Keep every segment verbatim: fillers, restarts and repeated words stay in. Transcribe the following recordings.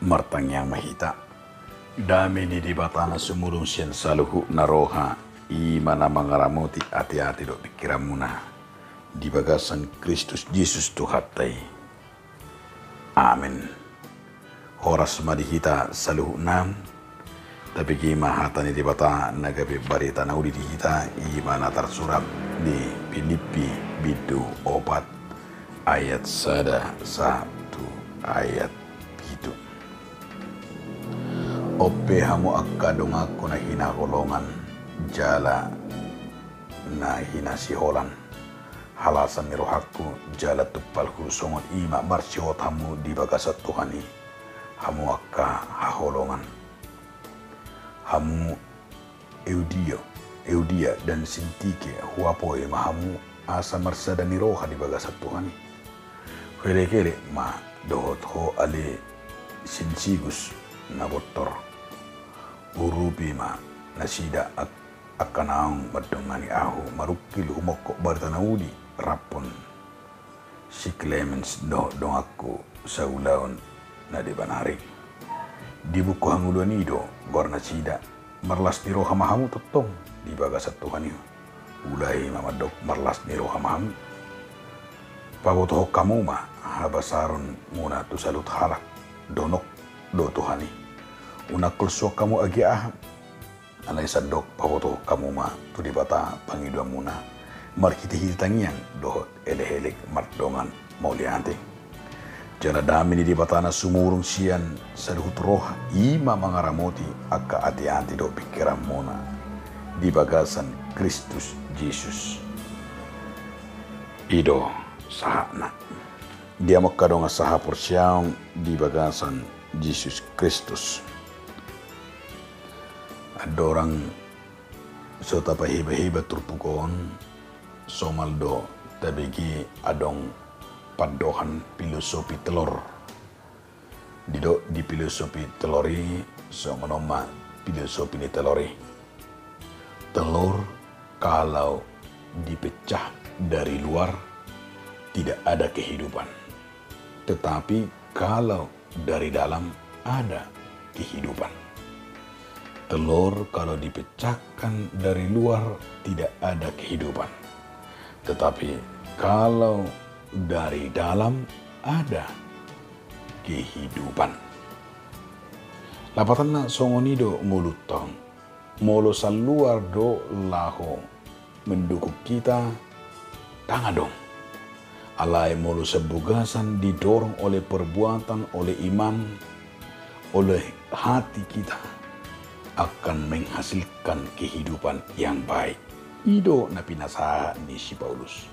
Martangiang ma hita. Dame ni Debata na sumurung sian saluhutna roha, i ma na mangaramoti ateate dohot pingkiranmuna di bagasan Kristus Jesus Tuhanta i. Amen. Horas ma di hita saluhutna. Tabege ma hata ni Debata na gabe barita na uli di hita, i ma na tarsurat di Pilippi bindu opat ayat sada sahat tu ayat pitu. On pe hamu angka donganku na hinaholongan jala na hinasiholan, halasan ni rohangku jala tumpalhu songon i ma marsihohot hamu di bagasan Tuhan i, hamu angka haholongan. Hamu Euodia, Euodia dan Sintike, huapoi ma hamu asa marsada ni roha di bagasan Tuhan i. Huelekelek ma dohot ho ale Sinsikus na bontor. Urupi ma nasida ak-, angka naung mandongani ahu marungkil humongkop barita na uli rap si Klemens dohot donganku saulaon na deba nari. Di buku hangoluan i do goarnasida. Marlas ni roha ma hamu tongtong di bagasan Tuhan i. Ulahi ma mandok marlas ni roha ma hamu. Pabotohon hamu ma habasaronmuna tu saluhut halak, donok do Tuhan i. Unang kolsuon hamu agia aha. Alai sandok pabotohon hamu ma tu Debata pangidoanmuna marhitehite tangiang dohot elekelek mardongan mauliate. Jala dame ni Debata na sumurung sian saluhut roha, i ma mangaramoti angka ateate dohot pingkiranmuna di bagasan Kristus Jesus. I do sahatna. Di hamu angka dongan sahaporseaon di bagasan Jesus Kristus. Andorang so tapahibahibahon turpuk on, somal do tabege adong pandohan filosofi telor. Didok di filosofi telor i, songon on ma filosofi ni telor i. Telor kalau dipecah dari luar, tidak ada kehidupan. Tetapi kalau dari dalam, ada kehidupan. Telor kalau dipecahkan dari luar, tidak ada kehidupan. Tetapi kalau dari dalam, ada kehidupan. Lapatanna songon i do ngolunta on. Molo saluar do laho mendukung hita, ndang adong. Alai molo sian bagasan didorong oleh perbuatan, oleh iman, oleh hati kita, akan menghasilkan kehidupan yang baik. I do na pinasahat ni si Paulus.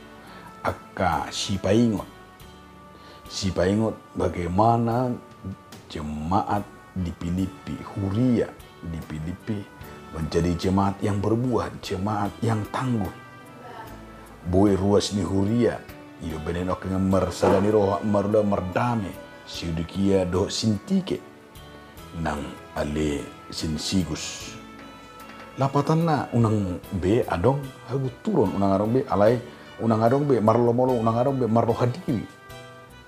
Angka sipaingot. Sipaingot bagaimana jemaat di Pilippi, huria di Pilippi, menjadi jemaat yang berbuah, jemaat yang tangguh. Boi ruas ni huria, i do baenon angka na marsada ni roha, marula mardame, si Euodia dohot Sintike. Nang ale Sinsikus. Lapatanna unang be adong hagunturon, unang adong be alai, unang adong be marlomolom, unang adong be marroha diri.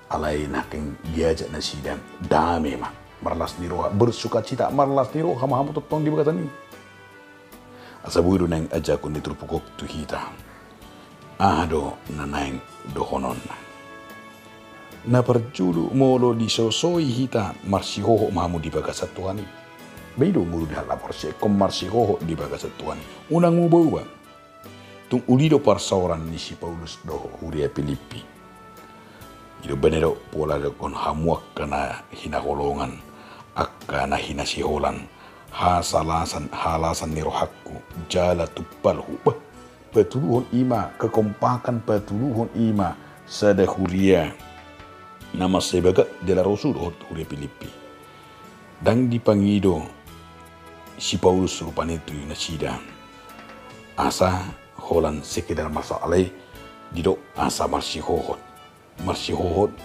Alai nangkin diajak nasida dame ma, marlas ni roha, bersukacita, marlas ni roha ma hamu tongtong di bagasan i. Asa boi do naeng ajakan ni turpuk on tu hita. Aha do na naeng dohononna? Na parjolo, molo disosoi hita, marsihohot ma hamu di bagasan Tuhan i. Ba i do ngolu ni halak na porsea, ingkon marsihohot di bagasan Tuhan i. Unang uba-uba. Tung uli do parsaoran ni si Paulus dohot huria Pilippi. I do baenon do pola didok on, hamu angka na hinaholongan, angka na hinasiholan, hasalasan, halasan ni rohangku, jala tumpalhu. Bah, patuduhon i ma kekompakan, patuduhon i ma sada huria na mansai bagak jala rosu dohot huria Pilippi. Ndang dipangido si Paulus rupani tu nasida asa holan sekedar marsaoran, alai didok asa marsihohot. Marsihohot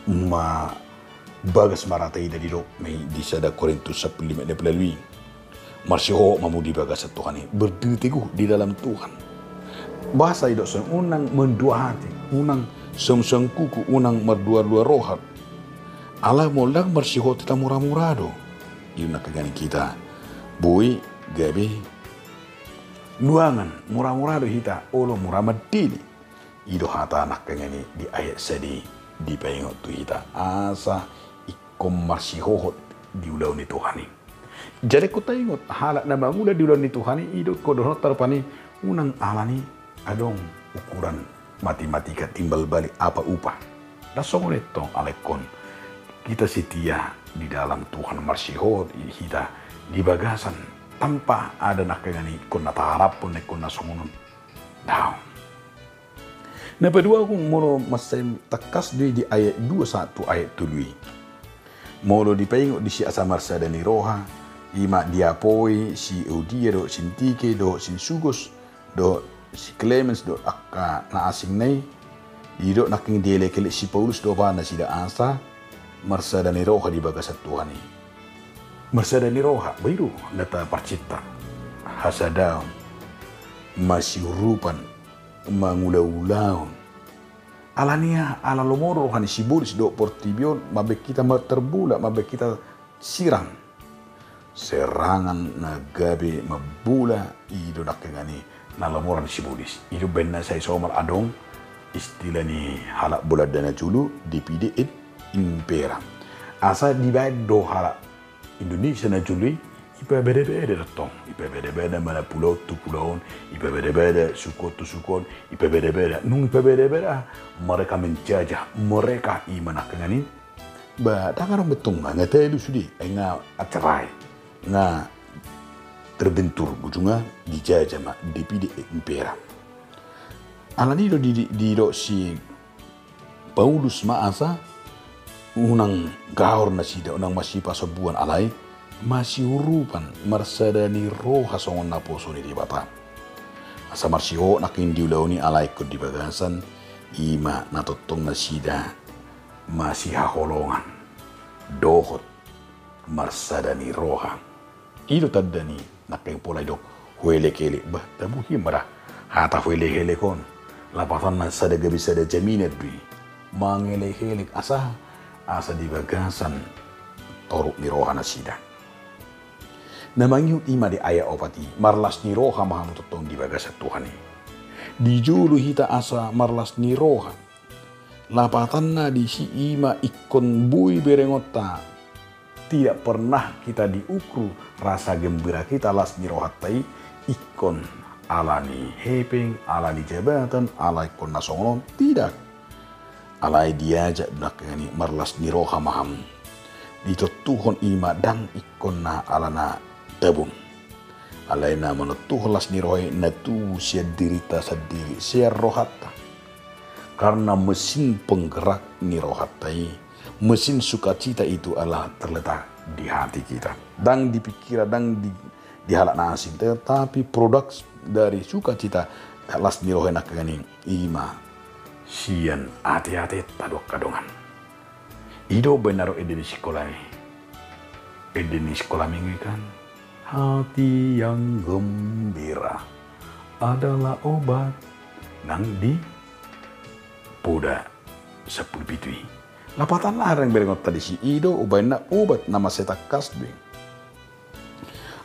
ma bagas marata i, didok ma i di sada Korintus sampulu lima ayat dua pulu ualu i. Marsihohot ma hamu di bagasan Tuhan i, berdiri teguh di dalam Tuhan. Bahasa i didok songon i, unang mendua hati, unang songkuku, unang mardua-dua roha. Ala molo ndang marsihohot hita mura-mura do. I do nangkiningan hita boi gabe nuaengon, mura-mura do hita olo mura mandele. I do hata nangkiningan i di ayat sada i dipaingot tu hita asa ingkon marsihohot di ulaon ni Tuhan i. Jadi ingkon taingot halak na mangula di ulaon ni Tuhan i, i do ingkon dohononta rupani unang ala ni adong ukuran matematika timbal balik apa upa. Ndang songon i tong, ala ingkon hita setia di dalam Tuhan, marsihohot hita di bagasan tanpa ada nangkiningan i ingkon na taharapkon, ingkon na songon on. Daong. Na paduahon, molo mansai tangkas do i di ayat dua sahat tu ayat tolu i. Molo dipaingot disi asa marsada ni roha, i ma diapoi si Euodia dohot Sintike dohot si Syugus dohot si Klemens dohot angka na asing na i, didok nangkin dielek-elek si Paulus do ba nasida asa marsada ni roha di bagasan Tuhan i. Marsada ni roha, ba i do na taparcinta, hasadaon, masiurupan, mangula-ulaon. Ala ni aha? Ala lomo do roha ni sibolis dohot portibi on mambaen hita mar-, terbula, mambaen hita sirang. Serangan na gabe mambula, i do nangkiningan i na lomo roha ni sibolis. I do umbahen na sai somal adong istilah ni halak Bolanda na jolo, divide et impera. Asa dibaen do halak Indonesia na jolo i, ipabada-bada do tong, ipabada-bada, mana pulo on tu pulo on, ipabada-bada, suku on tu suku on, ipabada-bada. Nunga ipabada-bada, mereka menjajah, mereka, i ma nangkiningan i. Ba, ndang adong be tong, nga telu sude, ai nga cerai, nga terbentur, ujungna dijajah ma, divide et impera. Ala ni i do di, di, didok si Paulus ma asa unang gaor nasida, unang masipasombuan, alai masiurupan, marsada ni roha songon naposo ni Debata. Asa marsihohot nangkin di ulaon i, alai ingkon di bagasan i ma na tongtong nasida masihaholongan dohot marsada ni roha. I do tanda ni nangkin pola didok huelek-elek. Bah, tabuhi ma da hata huelek-elek on. Lapatanna sada gabe sada jaminan do i. Mangelek-elek asa, asa di bagasan toruk ni roha nasida. Na mangihut i ma di ayat opat i, marlas ni roha ma hamu tongtong di bagasan Tuhan i. Di jolo hita asa marlas ni roha. Lapatanna disi i ma ingkon boi berengonta. Tidak pernah kita diukur rasa gembira kita, las ni rohanta i ingkon ala ni hepeng, ala ni jabatan, ala ingkon na songon on, tidak. Alai diajak do nangkiningan i marlas ni roha ma hamu. Ditontuhon i ma ndang ingkon na ala na tabun. Alai na manontuhon las ni roha i na tubu sian dirinta sandiri, sian rohanta. Karena mesin penggerak ni rohanta i, mesin sukacita itu adalah terletak di hati kita. Ndang di pikiran, ndang di, di halak na asing, tetapi produk dari sukacita, las ni roha i nangkiningan i, i ma sian ateateta do angka dongan. I do umbahen na ro ende ni sikola i. Ende ni sikola minggu i kan, hati yang gembira adalah obat, nang di Poda sampulu pitu i. Lapatanna aha na berengonta disi? I do umbahen na obat na mansai tangkas do i.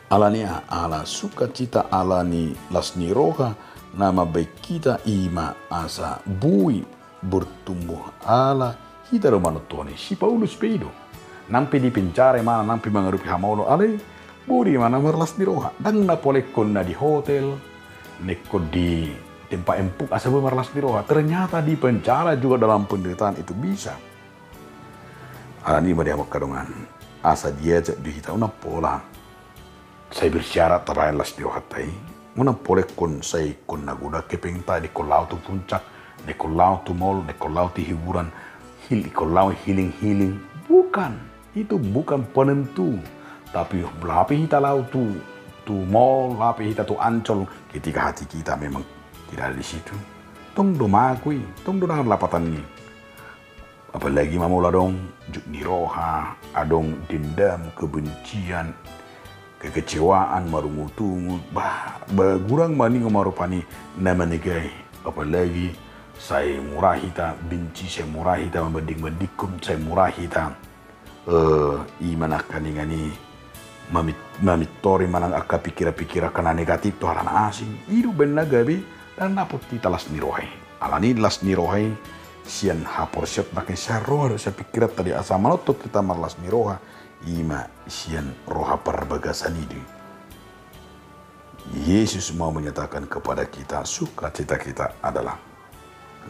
Ala ni aha? Ala sukacita, ala ni las ni roha na mambahen hita i ma asa boi bertumbuh, ala hita do manontuhon i. Si Paulus pe i do. Nang pe di penjara imana, nang pe mangadopi hamaolon, alai boi do imana marlas ni roha. Ndang na pola ingkon na di hotel, na ingkon di tempat empuk asa boi marlas ni roha. Ternyata di penjara juga dalam penderitaan itu bisa. Ala ni i ma di hamu angka dongan, asa diajak do hita unang pola sai bersyarat tabaen las ni rohanta i. Unang pola ingkon sai ingkon na godang hepengta, ingkon laho tu puncak, ingkon laho tu mall, ingkon laho tu hiburan, hil-, ingkon laho healing-healing. Bukan. Itu bukan penentu. Tapi laho pe hita laho tu, tu mall, laho pe hita tu Ancol, ketika hati kita memang tidak ada di situ, tong do mago i, tong do dang lapatan i. Apalagi ma molo adong jut ni roha, adong dendam, kebencian, kekecewaan, marungut-ungut, bah, bah, gurang ma ninna ma rupani na manegai. Apalagi sai mura hita benci, sai mura hita mambanding-bandingkon, sai mura hita Eh, i ma nangkaningan i mamit-, mamintori manang angka pikiran-pikiran angka na negatif tu hal na asing. I do umbahen na gabe ndang dapot hita las ni roha i. Alani las ni roha i sian haporseaon nangkin sian roha do sian pikiranta do i, asa manonton hita marlas ni roha, i ma sian roha parbagasan i do i. Yesus mau menyatakan kepada kita, sukacita kita adalah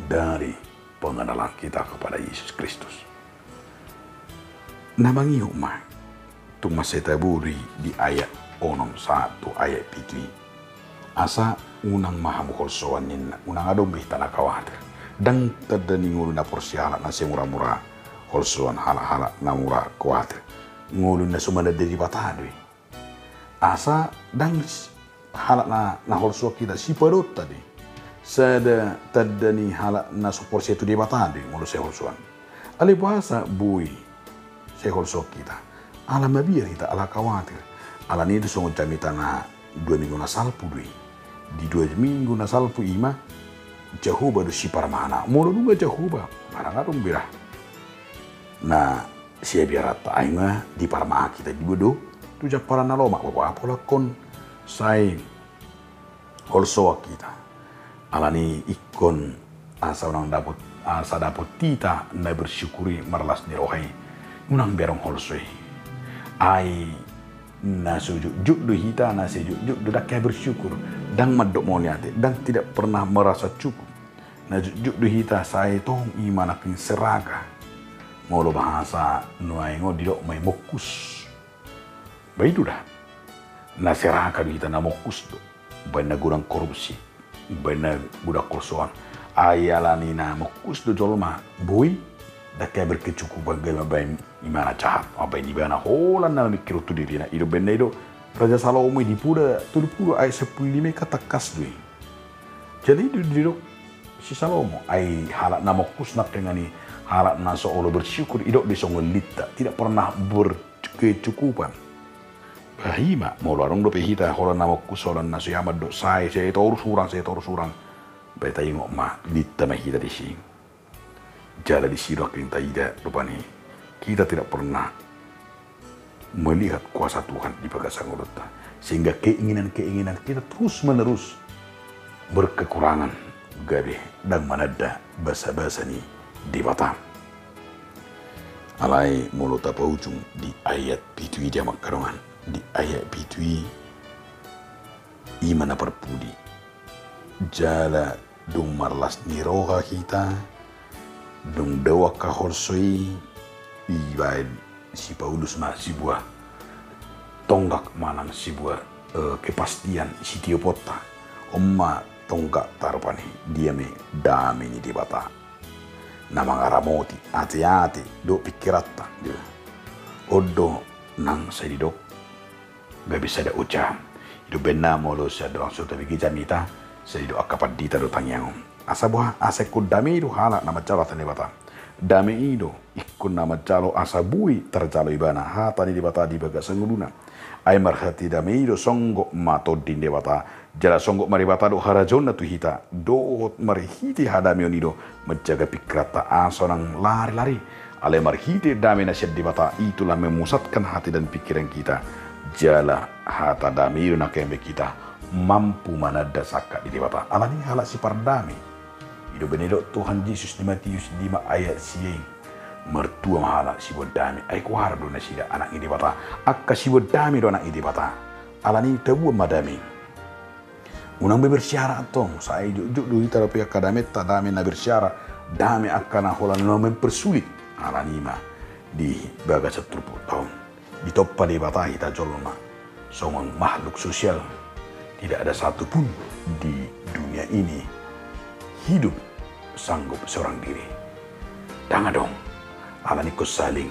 dari pengenalan kita kepada Yesus Kristus. Na mangihut ma, tung mansai tabo do i di ayat onom sahat tu ayat pitu i. Asa unang ma hamu holsoan ninna, unang adong be hita na khawatir. Ndang tanda ni ngolu na porsea halak na sai mura-mura holsoan, halak-halak na mura khawatir. Ngolu na so mananda Debata do i. Asa ndang s-, halak na, na holsoan hita, sipadotta do i. Sada tanda ni halak na so porsea tu Debata do i molo sai holsoan. Alai boasa boi sai holsoan hita? Ala mabiar hita, ala khawatir. Alani do songon jamita na dua minggu na salpu do i. Di dua minggu na salpu i ma Jahowa do siparmana. Molo nunga Jahowa, barang adong be ra na siabiaranta, ai nga diparmahan hita dibodo tu jampalan na lomak, boha pola ingkon sai holsoan hita. Alani ingkon asa unang dapot, asa dapot hita na bersyukur i, marlas ni roha i, unang be adong holso i. Ai na so jotjot do hita, na sai jotjot do ndang hea bersyukur, ndang mandok mauliate, ndang, tidak pernah merasa cukup. Na jotjot do hita sai tong i ma nangkin serakah. Molo bahasa nuaeng on didok ma i mongkus. Ba i do da. Na serakah do hita, na mongkus do. Baen na godang korupsi, baen na godang holsoan. Ai alani na mongkus do jolma, boi ndang hea berkecukupan, gabe mambaen ibana jahat, mambaen ibana holan na mamingkirhon tu dirina. I do umbahen na i do Raja Salomo i di Poda tolu pulu ayat sampulu lima i, kan tangkas do i. Jadi i do didok si Salomo, ai halak na mongkus nangkaningan i, halak na so olo bersyukur, didok do i songon linta, tidak pernah berkecukupan. Bah, i ma, molo adong dope hita holan na mongkus, holan na so ia mandok, sai, sai torus hurang, sai torus hurang, bah, taingot ma, linta ma hita disi. Jala disi do nangkin taida rupani, kita tidak pernah melihat kuasa Tuhan di bagasan ngolunta, sehingga keinginan-keinginan kita terus-menerus berkekurangan, gabe ndang mananda basa-basa ni Debata. Alai molo tapaujung di ayat pitu i, di amang hadangan, di ayat pitu i, i ma na parpudi. Jala dung marlas ni roha hita, dung dao angka holso i, dibaen si Paulus ma sebuah tonggak manang sebuah, eh, kepastian sitioponta. On ma tonggakta rupani, dia ma i? Dame ni Debata na mangaramoti ateate dohot pingkiranta, dia. On do nang sai didok gabe sada oja. I do umbahen na molo sian dongan sahuta, bege jamita, sai didok angka pandita do tangiang on. Asa boha? Asa ingkon dame i do halak na manjalo hata ni Debata. Dame i do ingkon na manjalo asa boi tarjalo ibana hata ni Debata di bagasan ngoluna. Ai marhite dame i do songgop ma Tondi ni Debata, jala songgop ma Debata dohot harajaonna tu hita. Dohot marhite hadameon i do manjaga pingkiranta asa unang lari-lari. Alai marhite dame na sian Debata, itulah memusatkan hati dan pikiran kita. Jala hata dame i do na keembe kita mampu mananda sangkap ni Debata. Alani halak sipardame. I do umbahen na didok Tuhan Jesus di Matius lima ayat sia i, martua ma halak siboan dame. Ai huarap do nasida anak ni Debata. Angka siboan dame do anak ni Debata. Alani taboan ma dame. Unang be bersiara antong, sai jotjot do hita dope angka damenta, dame na bersiara, dame angka na holan na mempersulit. Alani i ma di bagasan turpukta on, ditompa Debata hita jolma songon makhluk sosial. Tidak ada satu pun di dunia ini hidup sanggup seorang diri. Ndang adong. Alani ingkon saling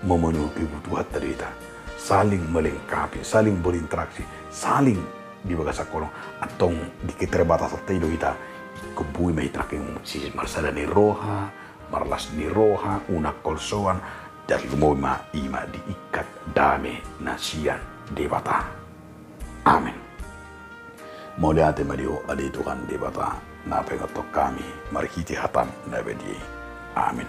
memenuhi kebutuhanta do hita, saling melengkapi, saling berinteraksi, saling di bagasan holong. Antong di keterbatasanta i do hita ingkon boi ma hita nangkin sisip marsada ni roha, marlas ni roha, unang holsoan, jala lumobi ma i ma diikat dame na sian Debata. Amen. Mauliate ma di Ho ale Tuhan Debata, na paingothon hami marhite hataM na badia i. Amen.